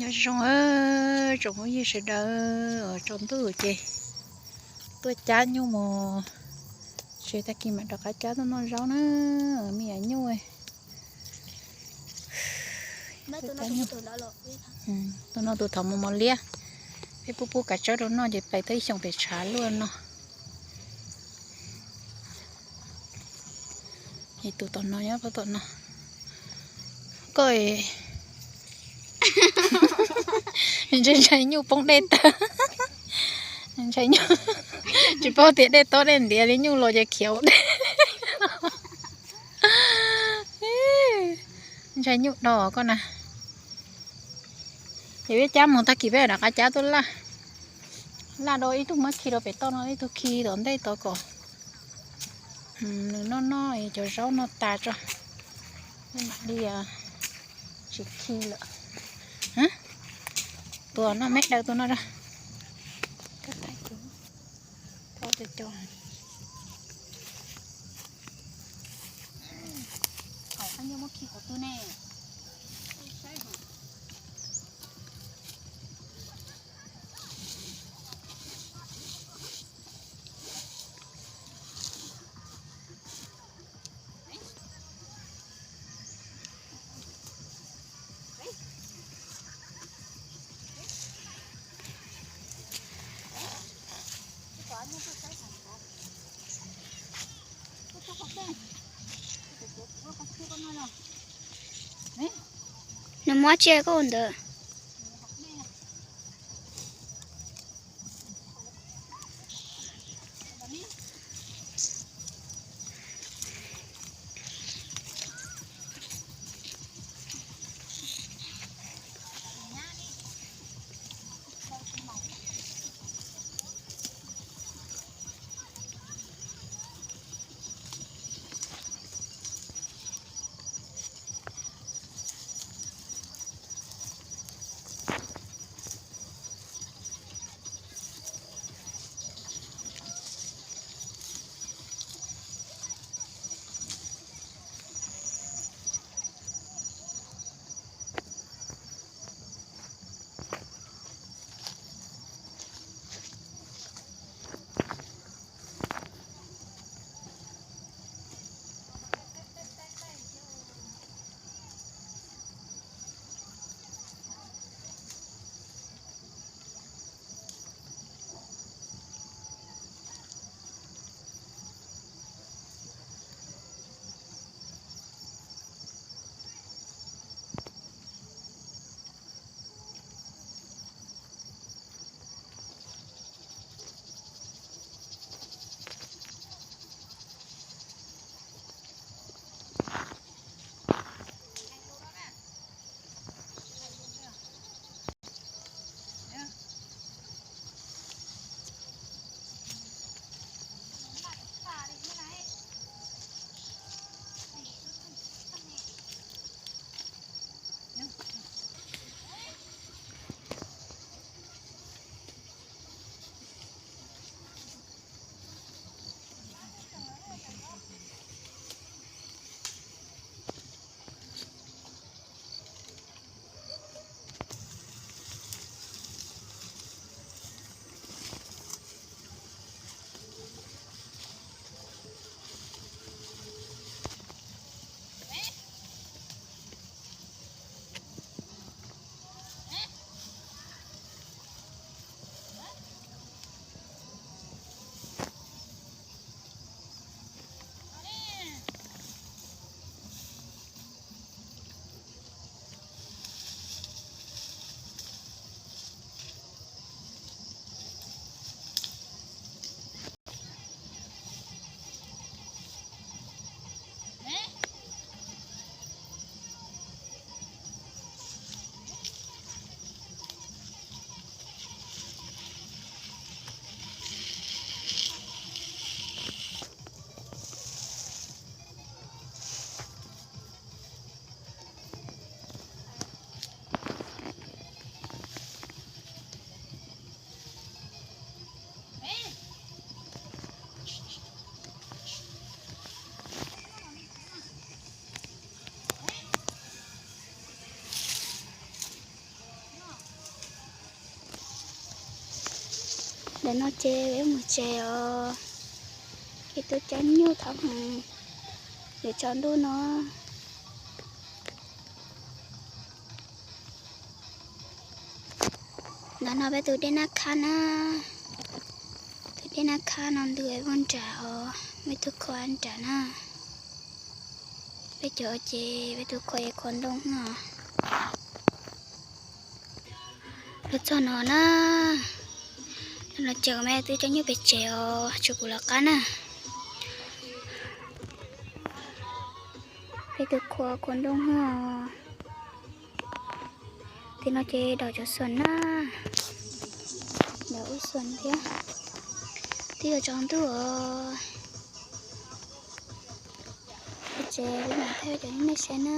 Nyob zoo tsoom phooj ywg sawv daws, tsaus ntuj ces tuaj cab nyuj mus, tsis tag kis mam rov qab cab tuaj noj zaub na, me nyuam nyuj. Tus no tus thaum mus mos liab, peb pub pub kav tsawb rau noj ces pais tau ib xyoos pem tshav luaj no. Es tus tom no nyob tom no. Koj ntshai ntshai nyuj poob dej tawg. Ntshai nyuj, tsis paub tias dej tob dej ntiav li, nyuj los ces khiav ua dej. Ntshai nyuj do koj na. Ces peb cab mus tag kis peb rov qab cab tuaj laj. Laj rau ib tug muab khi rau pem toj no, ib tug khi tom ntej tod kom nws noj noj cov zaub no tas tso, mam li tsis khi lawm. Tus no me daws tus no ra. Thaum qab nyob muab khi qhov twg ne? Nws muab tsiaj koj ua ntawd. Tam no ces peb mus tsev os. Peb tus coj nyuj thauj heev, yuav tsaus ntuj no. Ntawm no peb tus dej Naj Khab na, tus dej Naj Khab no ntws puag nram os, peb tus kho nram na. Peb cov ces peb tus kho es kho ntoo no. Los txog no na, los ces me twb coj nyuj pem tsev os, tsuas kuv lawv qab na. Peb tus kho kho ntoo no. Tim no ces daus cov xoom na, daus ub xoom thiab. Twb yuav tsaus ntuj os. Pem tsev peb mam thaij cov nej saib na.